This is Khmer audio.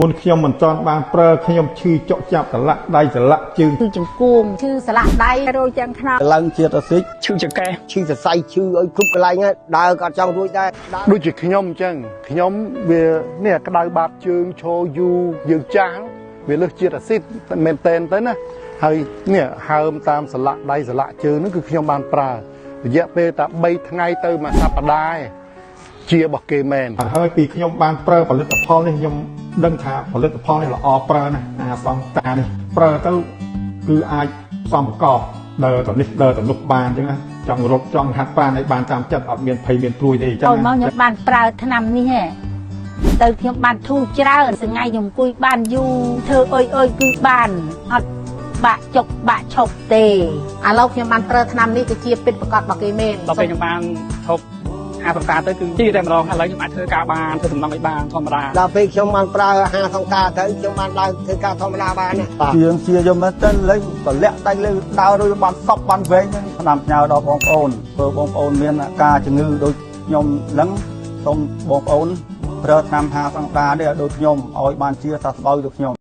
មុនខ្ញុំមិនទាន់បានប្រើខ្ញុំឈឺចុកចាប់សន្លាក់ដៃសន្លាក់ជើង ឈឺចង្គួងឈឺសន្លាក់ដៃ រោគចឹងខ្នោ ឡើងជាតិអាស៊ីត ឈឺចង្កេះ ឈឺសរសៃឈឺឲ្យគ្រប់កន្លែងហើយដើរក៏អត់ចង់រួចដែរ ដូចជាខ្ញុំអញ្ចឹងខ្ញុំវានេះក្តៅបាតជើងឈរយូរយើងចាស់វាលើសជាតិអាស៊ីតមែនតែនទៅណាហើយនេះហើមតាមសន្លាក់ដៃសន្លាក់ជើងហ្នឹងគឺខ្ញុំបានប្រើរយៈពេលតែ3ថ្ងៃទៅមួយសប្តាហ៍ឯងជារបស់គេមែន ហើយពីខ្ញុំបានប្រើផលិតផលនេះខ្ញុំដឹងថាផលិតផលនេះល្អប្រើណាស់អាសង្តានេះប្រើទៅគឺអាចផ្សំប្រកបដើរទៅនេះដើរទៅនោះបានអញ្ចឹងណាចង់រត់ចង់ហាត់ប្រាណឲ្យបានតាមចិត្តអត់មានភ័យមានព្រួយទេអញ្ចឹង ចូលមកខ្ញុំបានប្រើថ្នាំនេះហ៎ទៅខ្ញុំបានធូរច្រើនថ្ងៃខ្ញុំអង្គុយបានយូរធ្វើអុយអុយគឺបានអត់បាក់ចុកបាក់ឈប់ទេ ឥឡូវខ្ញុំបានប្រើថ្នាំនេះគឺជាពិតប្រកបរបស់គេមែន ដល់ពេលខ្ញុំបានឈប់អាសង្សារទៅគឺជាតែម្ដងឥឡូវខ្ញុំអាចធ្វើការបានធ្វើសំណងឲ្យបានធម្មតា ដល់ពេលខ្ញុំបានប្រើអាហារសង្ការទៅខ្ញុំបានដើរធ្វើការធម្មតាបានណាបាទ ជាងជាយកមែនទៅលេងតម្លាក់ដៃលើដើររួចបានសពបានវែងហ្នឹងផ្ដាំផ្ញើដល់បងប្អូនព្រោះបងប្អូនមានអាការជំងឺដូចខ្ញុំហ្នឹងសូមបងប្អូនប្រើថ្នាំហាសង្តានេះឲ្យដូចខ្ញុំឲ្យបានជាសះស្បើយដូចខ្ញុំ។